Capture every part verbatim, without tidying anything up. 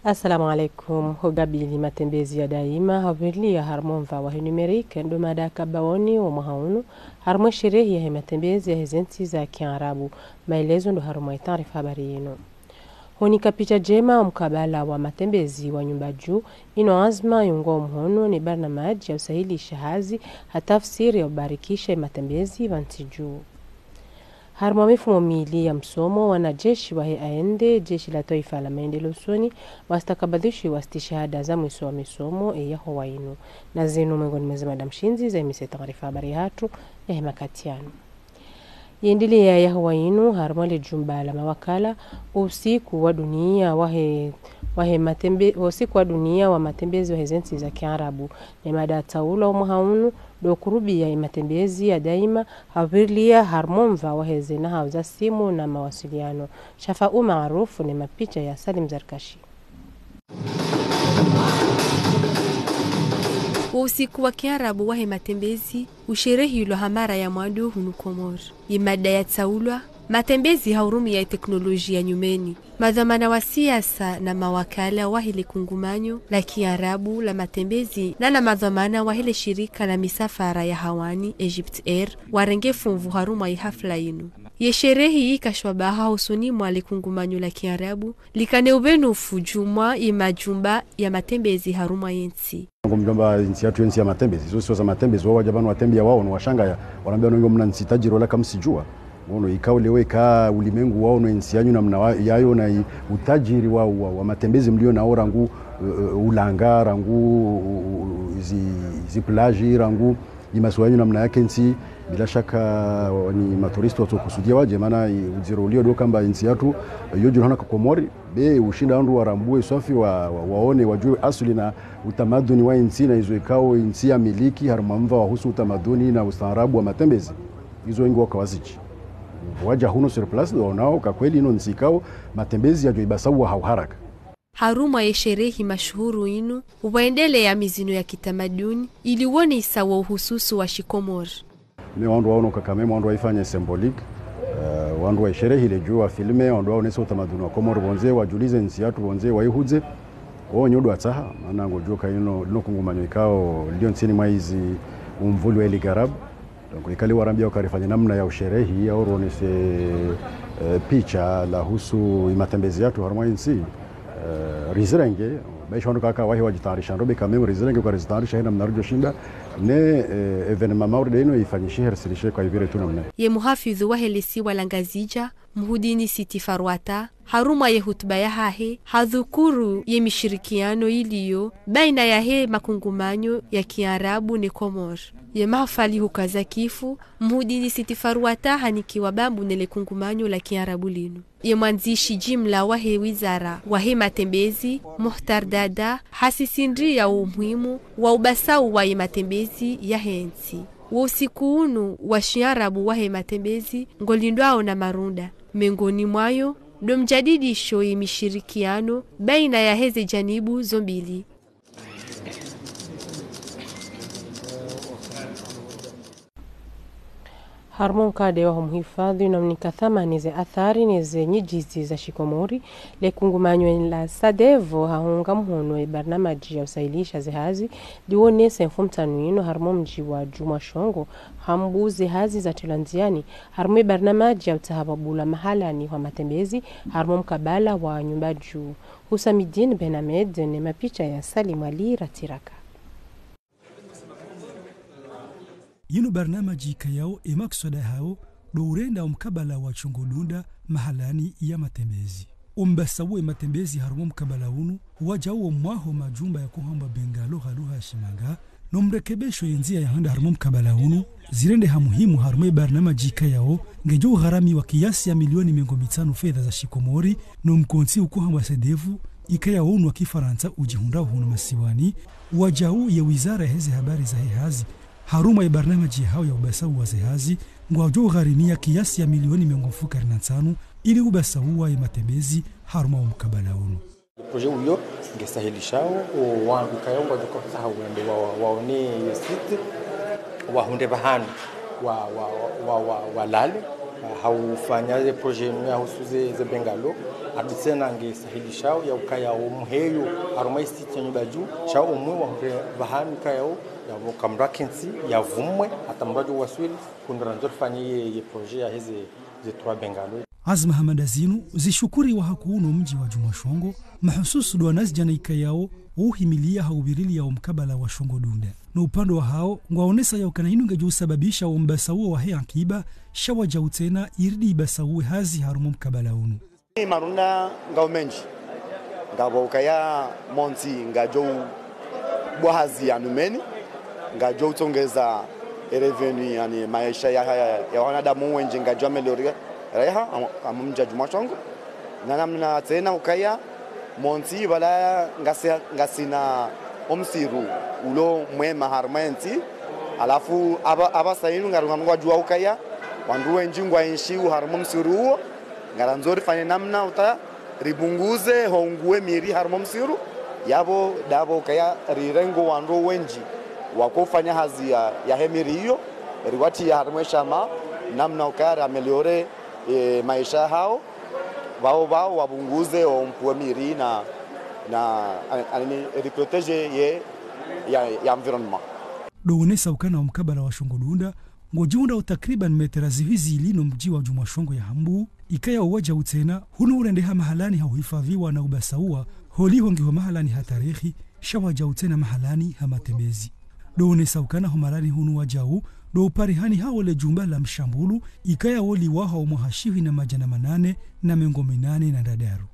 Assalamu alaikum. Hugabili matembezi ya daima, hapvirilia harumwa omva wahe numérique, ndo mada kabaoni wa mwaha unu, harumwa esherehi yahe matembezi yahe zentsi za kiarabu. Maelezo ndo harumwa etaarifa habari yinu. Hunika picha ndjema omkabala wa matembezi wa nyumba juu, inu anzma yungwa omhono ne barnamaji ya usahilisha hazi ha tafsiri ya ubarikisha ematembezi pvantsi juu. Harumwa mifumo mili ya msomo, wanajeshi wahe A N D, jeshi la twaifa la maendeleo usoni, wastakabadhishiwa stishahada za mwiso wa misomo eyaho wa inu. Na zinu mwengoni mwa ze mada mshindzi za imise taarifa habari yahatru yahe makati yanu. Yendelea yaho wa inu harumwa le jumba la mawakala, usiku wa dunia wahe, wahe matembe-, usiku wa dunia wa matembezi wahe zentsi za kiarabu. Ne mada tsaulwa omwaha unu, ndo kurubia ematembezi ya daima, hapvirilia harumwa omva wahe zena hau za simu na mawasiliano. Shafa Umarufu ne mapicha ya Salim Zarkashi. Wo usiku wa kiarabu wahe matembezi, usherehilwa ha mara ya mwando hunu Komori. Ye mada ya tsaulwa, matembezi ha urumia eteknolojia nyumeni. Madhwamana wa siasa na mawakala wahe le kungumanyo la kiarabu la matembezi na na madhwamana wahe le shirika la misafara ya hawani Egypt Air warenge funvu harumwa ye hafla yinu. Ye sherehi yika shwabaha hosoni mwa le kungumanyo la kiarabu, likane upvenufu juu mwa ye majumba ya matembezi harumwa yentsi. Ngo mdjomba ntsi yatru yo ntsi ya matembezi. Izo siwa za matembezi, wao wadja pvanu watembea wao no washangaya, wanambia wanu ngo mna ntsi tajiri wala kamsijua. Ngono ikao leo ika ulimengu wao no ntsi yanyu namna wa-, yayo na i-, utajiri wa, wa, wa matembezi mlio nao rangu, eh, eh, ulanga, rangu, u-, u-, zi, zi plage, rangu, ni masiwa yanyu namna yake ntsi, bila shaka ni maturisti watsokusudia wadje, mana i-, udziro ulio ndo kamba ntsi yatru, yo djulihana ka Komori, be ushinda wandru warambue swafi wa, wa, waone, wajue asuli na utamaduni wa intsi na izo ikao intsi ya miliki, harumwa mva wahusu utamaduni na ustaarabu wa matembezi. Izo wengi waka wazidji. Wadja hunu sur place, ndo waonao ka kweli ino ntsi ikao matembezi yadjo ibasauwa ha uharaka. Harumwa ye sherehi mashuhuru inu, upvaendelea mizino ya kitamaduni, ili uonesa wo uhususu wa shikomori. Me wandru waono ka quand même, wandru waifanye symbolique, eh, wandru waisherehile juu wafilme, wandru waonese utamaduni wa Komori pvondze, wajulize ntsi yatru pvondze, waihudze. Wo nyo ndo watsaha, mana ngodjo ka ino, lino kungumanyo ikao, lio ntsini mwa izi umvuli wa Ligue Arabe. Donc, ikali warambia uka rifanye namna ya usherehi, ya uronese, eh, picha la husu imatembezi yatru harumwa intsi. Eh, rizirenge, baisha wandru kaka wahi wajitayarisha, ndo be quand même rizirenge uka rizitayarisha hena mna rudjo shinda, ne, eh, événement mauri de ino ifanyishihe risilishe kwa ivire tu namna. Ye muhafidhu wahe lisiwa la Ngazidja, Mhudini Siti Farwata, harumwa ye hutuba yahahe, hadhukuru ye mishirikiano ilio baina yahe makungumanyo ya kiarabu ne Komori. Ye mahafali hukaza kifu, Mhudini Siti Farwata hanikiwa bambu ne le kungumanyo la kiarabu linu. Ye mwandzishi jimla wahe wizara wahe matembezi, Muhtar Dada, hasisindria umuhimu wa ubasauwa ye matembezi yahe ntsi. Wo usiku unu wa shiarabu wahe matembezi, ngolindwao na marunda. Mengoni mwayo, ndo mjadidisho ye mishirikiano baina yaheze janibu zo mbili. Harumwa nkade wa humhifadhi na mnika thamani ze athari ne ze nyijizi za shikomori, le kungumanyo la SADEVO hahunga mhono ye barnamaji ya usahilisha ze hazi, liwonese mfumtsanu inu harumwa mji wa Djumwashongo, hambu ze hazi zatrilwa ndziani, harumwa ye barnamaji ya utsaha babula mahalani hwa matembezi, harumwa mkabala wa nyumba juu. Husamidine Ben Ahmed ne mapicha ya Salim Ali Ratiraka. Yinu barnamaji ikayao emakswada hayo ndo urenda omkabala wa shongo dunda mahalani ya matembezi. Ombasauwo ye matembezi harumwa omkabala unu, wajauwo mwaho majumba ya kuhambwa bengalo ha lugha ya shimanga, no mrekebesho ye ndzia ya handa harumwa omkabala unu, zirendeha muhimu harumwa ye barnamaji ikayao, ngejo ugharamiwa kiasi ya milioni mengo mitsanu fedha za shikomori, no mkontsi ukuhambwa SADEVO, ikayao unu wa kifarantsa ujihundrao hunu masiwani, wajau ye wizara yaheze habari zahe hazi, harumwa ye barnamaji yahawo ya ubasauwa ze hazi, ngwajo ugharimia kiasi ya milioni mengo mfukare na ntsanu, ili ubasauwa ye matembezi harumwa omkabala unu. Projet uyo ngesahilishao owandru ikayao ngwajo kotsaha wende wa, wa, waone ye site, wahundre pvahanu wa, wa, wa, wa, walale, Haufanya ze projet inu yahusu ze, ze bungalow, hadi tsena nge sahilishao ya ukaya o muheyo harumwa isiti ya nyumba dju, sha o mwe wa hule vahanu kayao, ya voka mdru akentsi, ya vumwe, hata mdru adjo waswili, kundra ndzo rifanye ye, ye projet ya heze, ze trois bungalow. Azma hama nda zinu zishukuriwa hakuu no mdji wa Djumwashongo, mahususu ndo wanazidjana ikayao, uhimilia ha uvirilia o mkabala wa Shongodunda. No upande wahao, ngwaonesa ya ukana inu ngedjo usababisha o mbasauo wahe ankiba, sha wadjau tsena iridi ibasauwe hazi harumwa o mkabala unu. Marunda ngao mendji. Ngapvo ukaya montsi ngadjo ubua hazi ya numeni, ngadjo utsongeza e revenu, yaani maesha ya, ya, ya wanadamu wendji ngadjo améliorer raha, am-, harumwa mdji wa Djumwashongo. Na namna tsena ukaya montsi pvala ngasi-, ngasina o msiru ulo mwema harumwa entsi. Halafu apva, apvasa inu ngari-, ngwadjua ukaya wandru wendji ngwaenshio harumwa o msiru uwo. Ngarandzo rifanye namna uta ripvunguze ho ungue miri harumwa o msiru. Yapvo ndapvo ukaya rirenge wandru wendji wakofanya hazi ya, yahe miri iyo, riwatria harumwa e shama, namna ukaya ri améliorer, e, maesha yahao, pvao, pvao wapvunguze o umpvu wa miri na, na, ani, ani, ri protéger ye, ya, ya environnement. Ndo uonesa ukana o mkabala wa Shongodunda, ngodjihundrao takriban metera zihwi zili no mdji wa Djumwashongo ya Hambu, ikayao wadjau tsena, hunu urendeha mahalani ha uhifadhiwa na ubasauwa, holiho ngiho mahalani ha tarehi, sha wadjau tsena mahalani ha matembezi. Ndo uonesa ukana ho mahalani hunu wadjau, ndo uparihani hawo le jumba la Mshambulu, ikayao liwaha o mwaha shihwi na madjana manane na mengo minane na ndraru.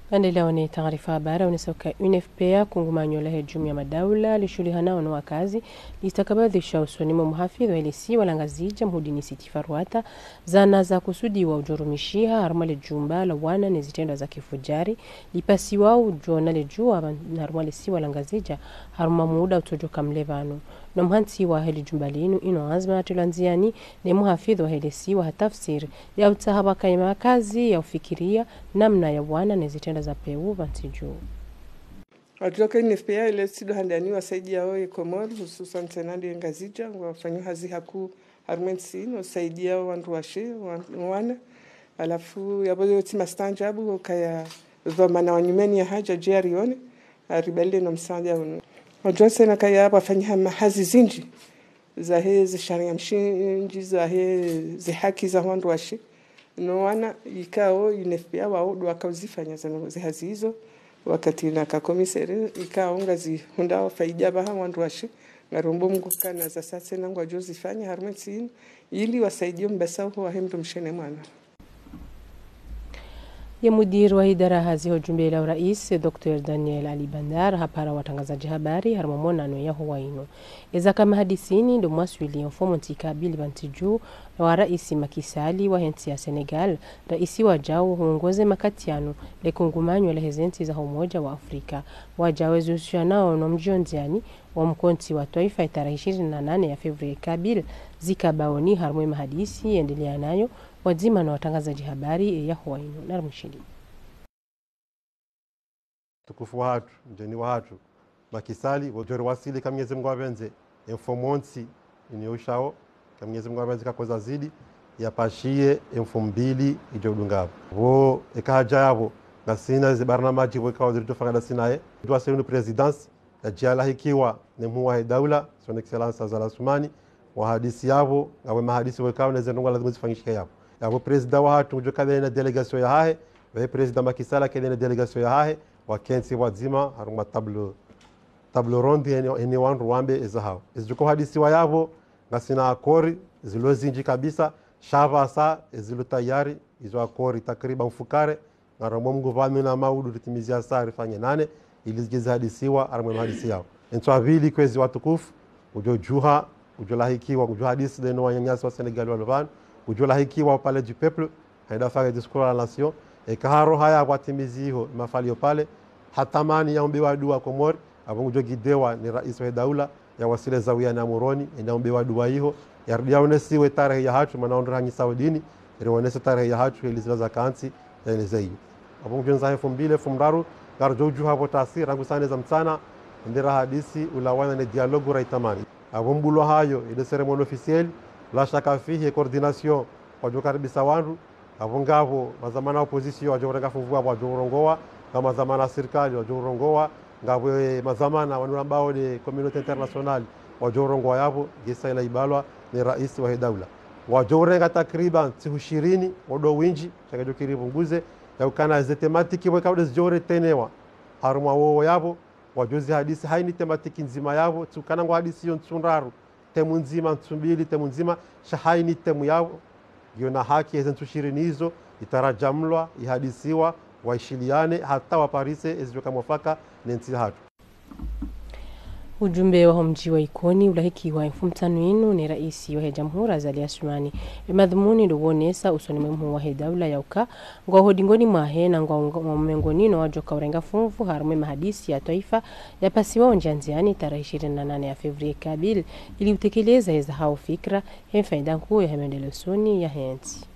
Ngarendeleao ne taarifa habari, uonesa uka U N F P A, kungumanyo lahe jumuiya ya madaula lishuhulihanao no wakazi, listakabadhisha usoni mwa muhafidhu wahe lesiwa la Ngazidja Mhudini Sitti Farwata, zana zakusudiwa udjo rumishiha harumwa le jumba la wana ne zitrendwa za kifujari, lipasiwao udjo ona le jua pvanu harumwa lesiwa la Ngazidja, harumwa muda utsodjoka mle pvanu. No mhantsi wahe le jumba linu, inu anzma yatrilwa ndziani, ne muhafidhu wahe lesiwa ha tafsiri ya utsaha pvwakaye makazi ya ufikiria namna ya wana ne zitrendwa za pewu pvantsi dju. Wadjuwa ka U N F P A ile tsi ndo handani wasaidiao ye Komori, hususan tsena nde Ngazidja, ngwafanyo hazi hakuu harumwa entsi inu, usaidia wandru washe, wan-, wana. Halafu yapvo yo tsi mastaanjabu, ukaya dhwamana wa nyumeni ya hadja dje arione, aribalie no msaada unu. Wadjuwa tsena kaya pvwafanyiha mahazi zindji, zahe ze sharia mshindzi, zahe ze haki za wandru washe. No wana ikao U N F P A wao ndo wakao uzifanya zanu ze hazi izo, wakati naka komiseri, ikao ngazihundrao faida pvaha wandru washe, ngarombo Mungu kana za sasa na ngwadjo zifanya harumwa entsi inu, ili wasaidie mbasauo wahe mdrumshe ne mwana. Ye mudiri wa idara hazi ho jumba la urais, Docteur Daniel Ali Bandar, hapara watrangazadji habari harumwa monano ya huwa inu. Eza ka mahadisini ndo mwaswili ye mfumontsi kabili pvantsi dju wa rais Macky Sall wahe ntsi ya Senegal, rais wadjau huongoze makati yanu le kungumanyo lahe ze ntsi za Umoja wa Afrika. Wadjau ezihusianao no mdjiondziani wa mkontsi wa twaifa itarehi ishirini na nane ya février kabili zika baoni harumwa ye mahadisi yendeleanayo pvwadzima no watrangazadji habari eya huwa inu. Narimshilii. Tukufu wahatru, mdjeni wahatru, Macky Sall, pvo djo riwasili ka Mwenyezi Mungu apvendze, ye mfumontsi inu yo ushao, ka Mwenyezi Mungu apvendze kakoza zidi, yapashiye ye mfumbili idjo udunga pvo. Pvo eka hadja yapvo, ngasina ze barnamaji pvo ikao ziri tufanga ndasi naye. Djo wasili hunu présidence, yadje yalahikiwa ne mhuu wahe daula, Son Excellence Azali Assoumani, wahadisi yapvo, ngapvo mahadisi pvo ikao ne ze ndrongoo lazimu zifanyishihe yapvo. Yapvo président wahatru ngudjo kaya ne délégation yahahe, pvahe président Macky Sall kaya ne délégation yahahe, wakentsi pvwadzima, harumwa table, table ronde, heni, heni wandru wambe eza hao. Ezidjo uhadisiwa yapvo, ngasina accord, zilo zindji kabisa, sha pvasa, ezilo tayari, izo accord takriban mfukare, ngarombo Mungu pvanu na maudu ritimizi hasa rifanye nane, ili zidje zihadisiwa, harumwa ye mahadisi yao. Entswa pvili kwezi watukufu, udjo djuha, udjo lahikiwa, udjo hadisi ndeno wananyasi wa Senegal walo pvanu, udjo lahikiwa au Palais du Peuple, haenda fanya discours à la nation, eka ha roha yapvo atimizi iho, mafalio pale, hatamani yaombewa dua Komori, apvo ngudjo guidewa ni rais wa daula, yawasili zawiya na Moroni, ende yaombewa dua iho, yarudi yaonesiwe tarehi yahatru, mana ondro hanyisa udini, rionese tarehi yahatru, ili zila zakantsi, yaeneze iyo. Apvo ngudjo ndza he mfumbili, mfumraru, ngaridjo udjuha pvo tasi, rangu saa nne za mtsana, ende rahadisi, ulawana ne dialogue raitamani. Apvo mbulwa hayo, ile cérémonie officielle, la shaka fihi, coordination, wadjo karibisa wandru, apvo ngapvo madhwamana opposition wadjo urenga funvu, apvo wadjo urongowa, nga madhwamana sirikali wadjo urongowa, ngapvo, eh, madhwamana wanu wambao nde communauté internationale wadjo urongowa yapvo, ngesa ila ibalwa ne raisi wahe daula. Wadjo urenga takriban ntsihu shirini, wo ndo windji, sha ngedjo kiri pvunguze, ya ukana ze thématique pvwe kaudjo zidjo retenewa harumwa wowo yapvo, wadjo zihadisi hayini thématique ndzima yapvo, tsi ukana ngwa hadisi yo ntsu ndraru, thème ndzima, ntsu mbili, thème ndzima, sha hayini thème yapvo, ngiyo na haki eze ntsu shirini izo, itarajamlwa, ihadisiwa, waishiliane, hata waparise ezidjo ka mwafaka ne ntsi yahatru. Ujumbe waho mdji wa Ikoni ulahikiwa ye mfumotsanu inu ne raisi wahe jamhuri Azali Assoumani. Ye madhumuni ndo wonesa usoni mwe mhuu wahe daula ya uka ngwaho dingoni mwahe na ngwa, ngwa mengoni no wadjo ka urenga funvu harumwa ye mahadisi ya twaifa yapasiwa ondjia ndziani tarehi ishirini na nane ya février kabili, ili utekeleza eza hawo fikira he mfaida nkuu yahe mendeleo usoni yahe ntsi.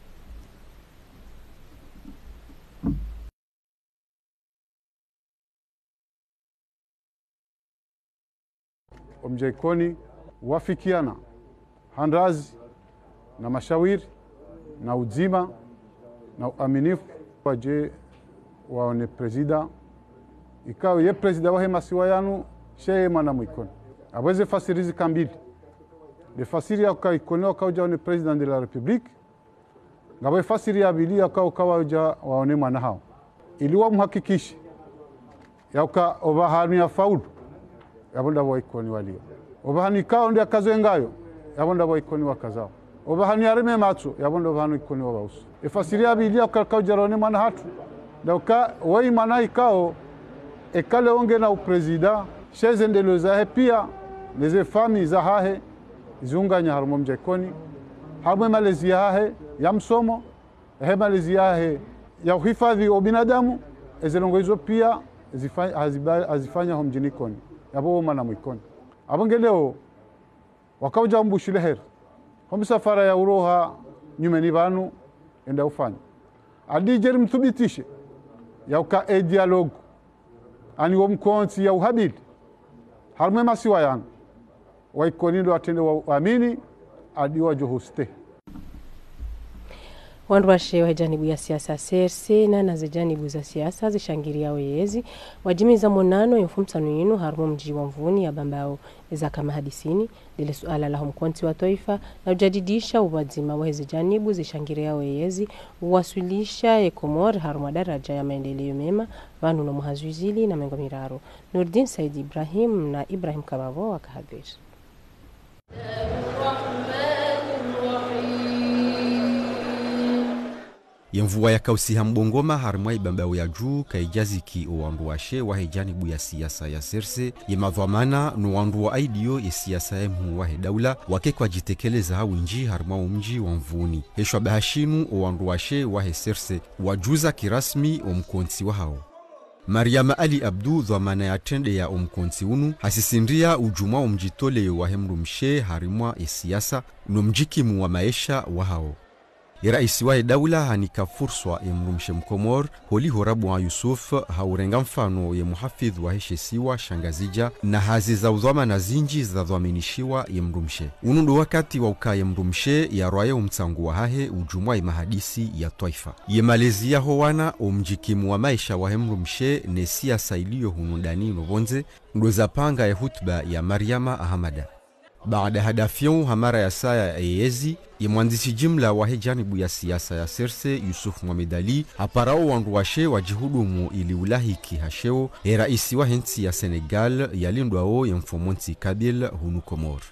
Omdji wa Ikoni wafikiana ha ndrazi na mashawiri na udzima na uaminifu, wadje waone prezida. Ikao ye prezida wahe masiwa yanu, she ye mwana mwa Ikoni. Apvo eze fasiri zika mbili. Nde fasiri ya uka Ikoni waka udja waone président de la République, ngapvo ye fasiri ya pvili ya uka, uka wadja waone mwana hawo. Ili wamhakikishe ya uka opvahanu ya faulu, yapvo ndapvo wa Ikoni walio. Opvahanu ikao nde ya kazo ye ngayo, yapvo ndapvo wa Ikoni wakazao. Opvahanu ya reme matso, yapvo ndapvo pvahanu Ikoni wapvausu. Ye fasiri ya pvili ya uka, uka udja waone mwana hatru, nda uka woyi mwana ikao, eka leo ngena uprezida, she ze ndeleo zahe pia, neze famiyi zahahe, ziunganya harumwa omdji wa Ikoni, harumwa ye malezi yahahe ya msomo, he malezi yahe ya uhifadhi wa binadamu, eze ndrongoo izo pia zifa-, haziba-, hazifanya ho mdjini Ikoni. Yapvo wo mwana mwa Ikoni. Apvo nge leo, waka udja umbushile heri ho misafara ya uroha nyumeni pvanu, enda ufanya. Adi djeri mthubitishe ya uka e dialogue, ani wo mkontsi ya uhabili harumwa ye masiwa yanu, wa Ikoni ndo watrende wa uamini, adi wadjo huste. Wandru washe wahe janibu ya siasa C R C na, na ze janibu za siasa zishangiriao yezi, wadjimiza monano ye mfumotsanu inu harumwa omdji wa Mvuni ya Bambao. Eza ka mahadisini, ndele suala laho mkontsi wa twaifa, na ujadidisha upvwadzima waheze janibu zishangiriao yezi, uwaswilisha ye Komori harumwa daraja ya maendeleo mema, pvanu no mwaha zihwi zili na mengo miraru. Nourdine Said Ibrahim na Ibrahim Kababo wakahadhwiri. Ye mvua yakausiha mbongoma harimwa ibambao ya juu kaijaziki o wandru washe wahe janibu ya siasa ya serse, ye madhwamana no wandru wa aidiyo ye siasa ya mhuu wahe daula, wake kwadjitekeleza ha winji harimwa o mdji wa Mvuni. Heshwa baha shinu o wandru washe wahe serse wajuza kirasmi o mkontsi wahawo. Mariama Ali Abdu, dhwamana ya trende ya o mkontsi unu, hasisindria ujumwa o mdjitoleyo wahe mdrumshe harimwa ye siasa, no mdjikimu wa maesha wahawo. Ye raisi wahe daula hanika furswa ye mdrumshe mkomori, holiho Rabua Yusuf, ha urenga mfano ye muhafidhu wahe she siwa sha Ngazidja, na hazi za udhwamana zinji zadhwaminishiwa ye mdrumshe. Unu ndo wakati wa uka ye mdrumshe yarwaye o mtsango wahahe ujumwa ye mahadisi ya twaifa. Ye malezi yaho wana, o mdjikimu wa maesha wahe mdrumshe, ne siasa iliyo hunu ndani no pvondze, ndo zapanga ye hutuba ya Mariama Ahamada. Baada ha dafyau ha mara ya saya ye yezi, ye mwandzishi jimla wahe janibu ya siasa ya serse, Yusuf Mohamed Ali, hapara o wandru washe wadjihudumu ili ulahiki ha sheo ye raisi wahe ntsi ya Senegal, yalindwao ye mfomontsi Kabyle hunu Komori.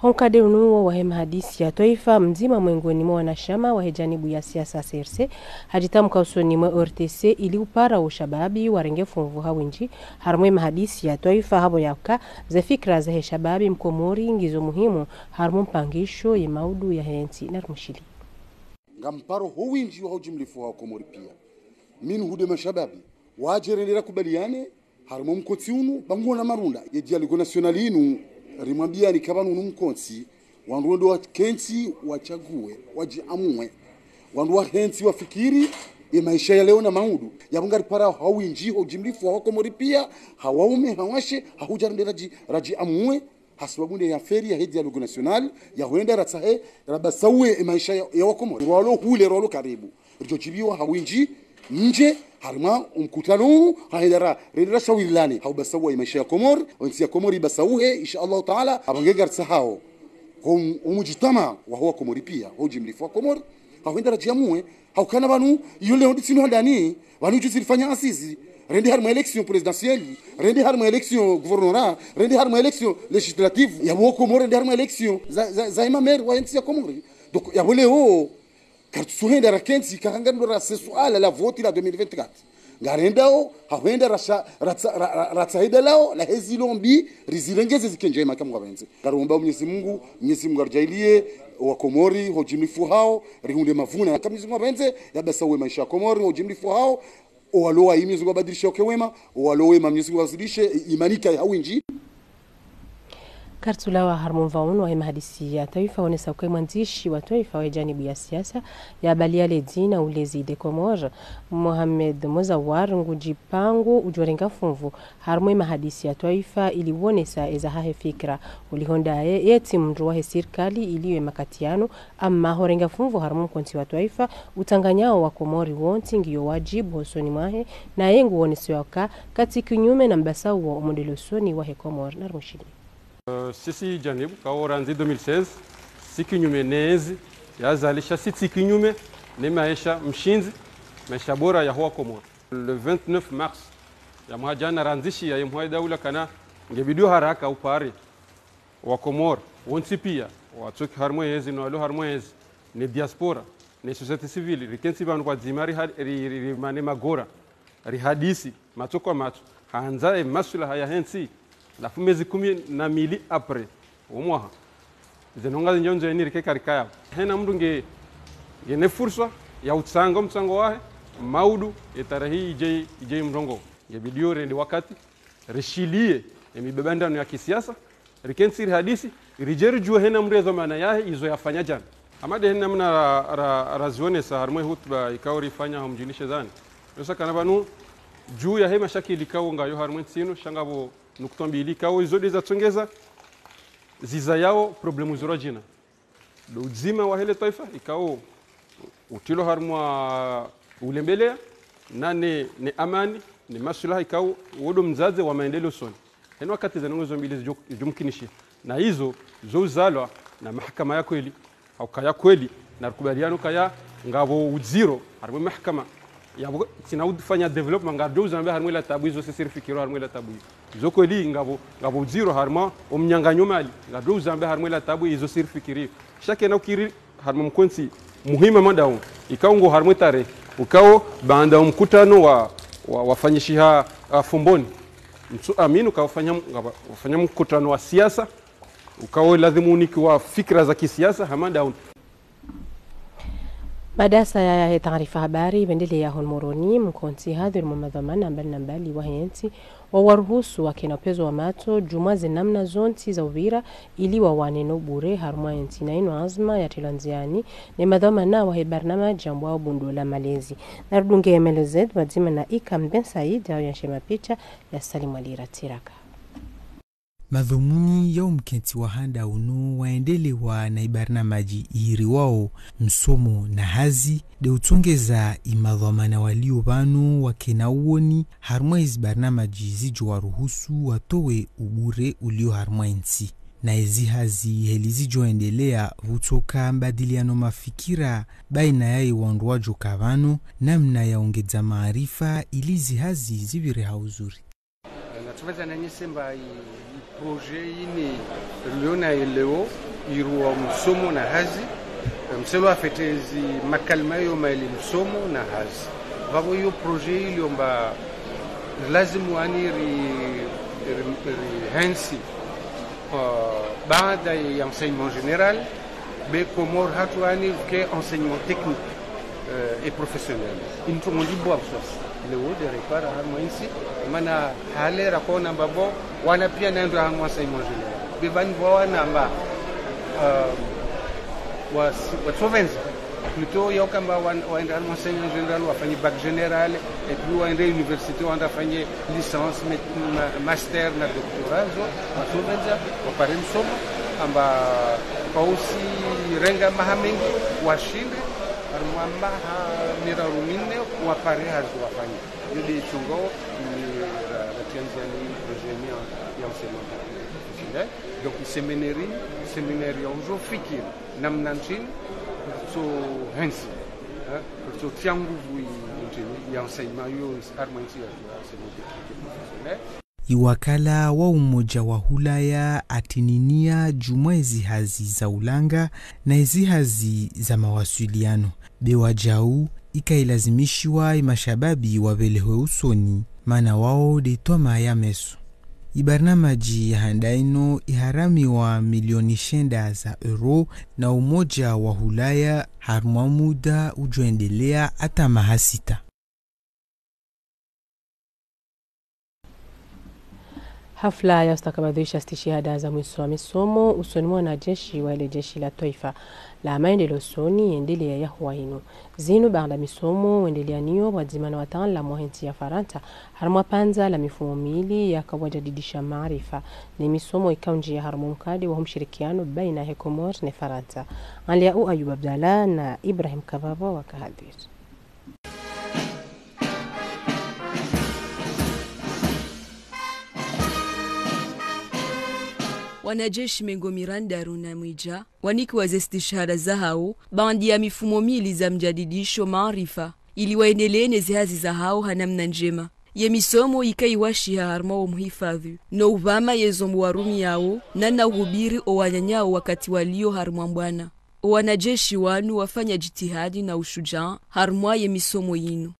Ho nkade unu wo wahe mahadisi ya twaifa, mdzima mwengoni mwa wanashama wahe janibu ya siasa serse, hadjitamka usoni mwe O R T C ili upara o shababi warenge funvu ha winji harimwa ye mahadisi ya twaifa, hapvo yaka ze fikira zahe shababi mkomori ngizo muhimu harimwa mpangisho ye maudu yahe ntsi. Narimshili. Ngamparo ho winji waho jimlifu wa Komori pia. Minu hude mashababi wadje rende rakubaliane harimwa mkontsi unu, ba nguona marunda ye dialogue national inu, rimwambiani ka pvanu unu mkontsi, wandru wende wakentsi, wachague, wadjiamue. Wandru wahe ntsi wafikiri, Ye maesha ya leo na maudu, yapvo ngaripara ha windji, ho ujimlifu wa Wakomori pia, ha waume, ha washe, ha hudja rende radji, radji amue, ha sababu nde ye affaire yahe dialogue national, ya hwenda ratsahe, rabasauwe ye maesha ya, ya Wakomori. Rwalo hule, rwalo karibu. Ridjo djibiwa ha windji, ndje, harimwa omkutano, ha hwenda ra, rende rashawirilane, ha ubasauwa ye maesha ya Komori, o ntsi ya Komori ibasauhe, insha Allahu Taala, apvo nge ngaritsahao. Ho m-, omujitama, waho Wakomori pia, ho ujimlifu wa Komori, ha hwenda radji amue, ha ukana pvanu, iyo leo nditsinu handani, pvanu juzi rifanya assises, rende harimwa élection présidentielle, rende harimwa élection gouvernorat, rende harimwa élection législative, yapvo Komori rende harimwa élection za, za, za ye mamaire wa ntsi ya Komori. Donc, yapvo leo, karitsuhenda rakentsi, kahanga ndo ra se suala la vote la deux mille vingt-quatre. Ngarendao, ha hwenda rasha, ratsa, ra, ra, ratsahe dalao, lahe zilo mbi, rizirengeze zike ndjema hama ngapvendze. Ngaromba Mwenyezi Mungu, Mwenyezi Mungu aridjaaliye, Wakomori, ho ujimlifu hao, rihundre mavuna. Hama Mwenyezi Mungu apvendze, yabasauwe maesha ya Komori, ho ujimlifu hao, owalo wayi Mwenyezi Mungu abadilishe wake wema, owalo wema Mwenyezi Mungu awazidishe, i-, imani ikaye ha windji. Karitsulawa harimwa omva unu wahe mahadisi ya twaifa, wonesa uka ye mwandzishi wa twaifa wa janibu ya siasa, ya Balia Ledi na Ulezi des Comores, Mohamed Mozawar, ngudjipango udjorenga funvu harimwa ye mahadisi ya twaifa ili wonesa eza hahe fikira. Ulihonda ye, yetsi mndru wahe sirikali ili ye makati yanu, amma horenga funvu harimwa omkontsi wa twaifa, utsanganyao Wakomori wontsi ngiyo wajibu hosoni mwahe, naye nguwonesao uka katsi kinyume na mbasauwo omwendeleo usoni wahe Komori. Narimshiliye. Euh, sisi janibu, ikao randzi deux mille seize, si kinyume ne ezi, yazalisha si tsi kinyume ne maesha mshindzi, maesha bora yaho Wakomori. Le vingt-neuf mars, ya mwaha jana randzishiya ye mhuu daula ukana, nge bidi haraka upare, Wakomori, wontsi pia, watsoki harimwa yezi, no walo harimwa yezi, ne diaspora, ne société civile, rikentsi pvanu pvwadzima ri, ri, ri, rimane magora, rihadisi, matso kwa matso, handza ye maslaha yahe ntsi, halafu mezi kumi na mili après, wo mwaha. Ze ndrongoo zindji ndzo yeni rike karikaya. Hena mndru nge, ngena fursa ya utsanga omtsango wahe, maudu, ye tarehi idje, idje imrongoo. Nge bidi rende wakati, rishiliye, ye mibabandano ya kisiasa, rikentsi rihadisi, ridje ridjuwe hena mndru ye dhwamana yahe, izo yafanya jana. Hama nde hena namna ra, ra, razionesa harimwa ye hutuba ikao rifanya hamdjulishe zani. Yosa ukana pvanu, djuu yahe mashakili ikao ngayo harimwa ye ntsi inu, sha ngapvo nukutwa mbili ikao izo nde zatsongeza, zizayao problème zirwa djina. Ndo udzima wahe le twaifa, ikao utrilwa harimwa ulembeleya, na ne, ne amani, ne maslaha ikao, wo ndo mdzadze wa maendeleo usoni. Hena wakati ze ndrongoo zo mbili zidjo, zidjo mkinishiha. Na izo, zo uzalwa na mahakama ya kweli, hau kaya kweli, na rikubaliane ukaya ngapvo udziro, harimwa ye mahakama, yapvo tsina ufanya développement, ngaridjo uzamba harimwa ye la tabu izo sisi rifikiriyo harimwa ye la tabu izo. Izo kweli ngapvo, ngapvo udziro harimwa omnyanganyo mali, ngaridjo uzamba harimwa ye la tabu izo sisi rifikiriyo. Sha kena ukiri harimwa mkontsi muhimu madawu, ikao ngo harimwa ye tarehi, ukao baanda omkutano wa, wa, wafanyishiha, ah, Fomboni. Ntsu amini ukao wafanya, ngapvo, wafanya mkutano wa siasa, ukao lazimu unikiwa fikira za kisiasa, hama nda unu. Baada saya yahe taarifa habari, ibendelea hunu Moroni, mkontsi hadhwiri mwa madhwamana mbali na mbali wahe ntsi, wawaruhusu wakena upvezo wa matso, djuu mwa ze namna zontsi za upvira, ili wawane no bure, harumwa ye ntsi na inu anzma yatrilwa ndziani, ne madhwamana wahe barnamaji yambwao Bundo la Malezi. Narudunge M L Z, pvwadzima na Ikam Ben Said, hau yanshe mapicha ya Salim Ali Ratsiraka. Madhumuni ya omkentsi wa handa unu waendelewa na ibarnamaji ihiriwao msomo na hazi, nde utsongeza imadhwamana walio pvanu wakena uoni harumwa izi barnamaji zidjo waruhusu watowe ubure ulio harumwa intsi. Na izi hazi heli zidjo endelea pvutsoka mbadiliano mafikira baina ya iwandru wadjo ka pvanu, namna ya ongedza maarifa ili izi hazi zipvire ha uzuri. Natsupvadza nanyise mba i, i projet ini liona ileo, iruwa msomo na hazi, mselo afete zi makalima yo maili msomo na hazi. Pvapvo iyo projet ilio mba lazimu ani ri, ri, ri hensi, uh, baada ya enseignement général, be Komori hatru ani ke enseignement technique, euh, et professionnel. Introngo ndi bwa msosi. Leo nde ripara harumwa intsi, mana hale rakona mba pvo, wana pia naendro harumwa enseignement général. Be pvani pvo wana mba, euh, wa, watsovendza. Plutôt yao kamba wa-, waende harumwa enseignement général, wafanye bac général, et puis waende université, waende wafanye licence, ma-, ma-, master na doctorat, zo, wasomesa, wapare msomo, amba, kwausirenga maha mengi, washinde, harumwa maha miraru minne, wapare hazi wafanye. Iyo nde ichungao, ni ra-, ratianzia ni projet ni ya, ya enseignement professionnel. Donc, séminaire, séminaire ya ujo fikiri namna ntsini, so hentsi, eh, so tia nguvu i-, ntsini, ya enseignement yo, harumwa entsi ya, ya enseignement technique et professionnel. Iwakala wa Umoja wa Hulaya atininia djumwa ezi hazi za ulanga na ezi hazi za mawasiliano. Be wajau, ika ilazimishiwa imashababi wapvelehwe usoni, mana wao nde twama ya meso. Ibarnamaji ya handa ino iharamiwa milioni shenda za euro na Umoja wa Hulaya harumwa muda ujoendelea ata maha sita. Hafla ya ustakabadhisha stishihada za mwiso wa misomo usoni mwa wanajeshi wa ile jeshi la twaifa la maendeleo usoni yendelea ya huwa inu. Zinu baada misomo wendelea niyo pvwadzima na wataalamu wa hentsi ya Farantsa, harumwa pvandza la mifumo mili ya kawajadidisha maarifa, ni misomo ikaunjia harumwa mkade wa mshirikiano baina he Komori ne Farantsa. Anlia u Ayub Abdallah na Ibrahim Kavavo wakahadhiri. Wanajeshi mengo mirandaru na mwidja wanikiwa ze stishahada zahao baanda ya mifumo mili za mjadidisho maarifa, ili waendelee ne zihazi zahao ha namna njema. Ye misomo ika iwashiha harumwa wo muhifadhi no upvama ye zombo warumiyao, na na uhubiri o wananyao wakati walio harumwa mbwana. O wanajeshi wanu wafanya jitihadi na ushujaa harumwa ye misomo yinu.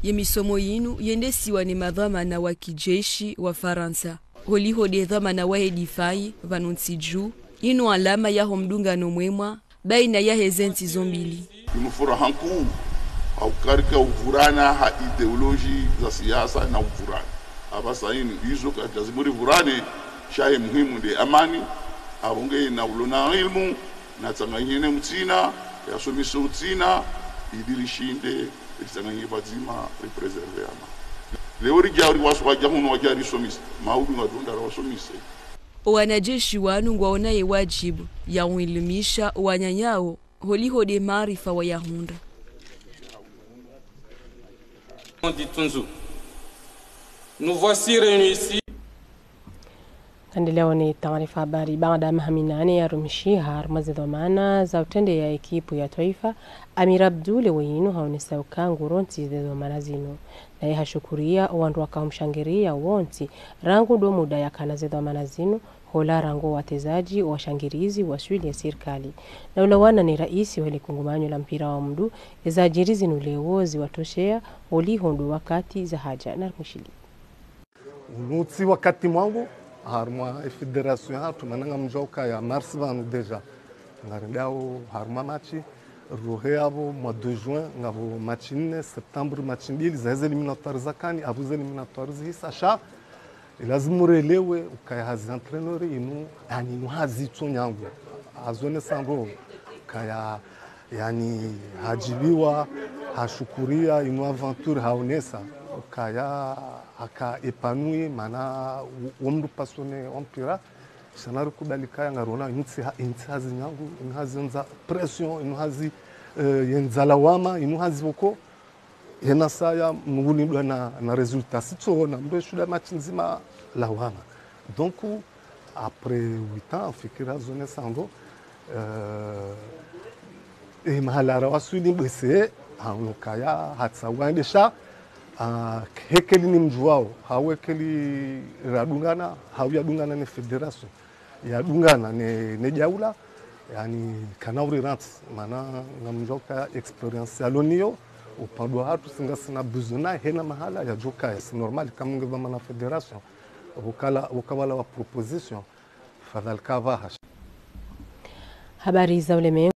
Ye misomo yinu yendesiwa ni madhwamana wa kijeshi wa Farantsa, holiho nde dhwamana wahe difai pvanu ntsi juu. Inu alama yaho mdungano mwema baina yahe ze ntsi zo mbili. Inu furaha nkuu, ha ukarika uvurana ha ideoloji za siasa na uvurana. Apvasa inu, izo kalazimu rivurane, sha ye muhimu nde amani, apvo nge na ulo na ilmu, na tsanganyihane mtsina, yasomise utsina, ili rishinde, ritsanganyihane pvwadzima, ripréserve amani. Leo rija uri waso waja hunu waja risomise, maudu ngadonda rawasomise. O wanajeshi wanu ngwaona ye wajibu ya uilimisha o wananyao, holiho nde maarifa wayahundra. Nous voici réunis ici. Ngarendeleao ne taarifa habari. Baada maha minane yarumishiha harumwa ze dhwamana za utrendeya ekipu ya twaifa, Amir Abdou leo inu haonesa uka ngurontsi ze dhwamana zinu. Naye hashukuria o wandru waka humshangiriya wontsi, rangu ndo muda yakana ze dhwamana zinu, hola rangu watezaji, washangirizi, waswili ya sirikali. Na ulawana ni raisi wa le kungumanyo la mpira wa mndru, eza jiri zinu leo ziwatosheya, holiho ndo wakati za haja na rumushili. Unu tsi wakati mwangu, harumwa e fédération yahatru, mana ngamdjuwa ukaya mars pvanu déjà. Ngarendao harumwa match, rohe apvo mois de juin, ngapvo match nne, septembre match mbili, za eze éliminatoires za CAN, apvo ze éliminatoires zihisa sha, ilazimu relewe ukaya hazi entraîneur inu, yaani inu hazi tso nyangu. Hazonesa ndo ukaya, yaani, hajibiwa, hashukuria inu aventure, haonesa ukaya haka épanoui, mana wo, wo mndru passionné wa mpira, sha narikubali kaya ngarona inu tsi ha-, inu tsi hazi nyangu, inu hazi yendza pression, inu hazi, eh, yendza lawama, inu hazi pvoko, yena saya mndru ulindwa na, na résultat. Sitsoona mndru eshuda match ndzima lawama. Donc, après huit ans, fikira zonesa ndo, eh, e mahala rawaswili mbwese, haono ukaya, hatsaha wandesha, ah, hekeli nimdjuwao, hau hekeli radungana, hau yadungana ne fédération, yadungana ne, ne daula, yaani, kana uri rantsi, mana ngamdjuwa uka expérience yalo nayo, upande wahatru si ngasina besoin naye, hena mahala yadjo kaya, c'est normal, kama nge pvamwana fédération, ukala, ukawala wa proposition, fadhali kavahasha. Habari za ulemengu.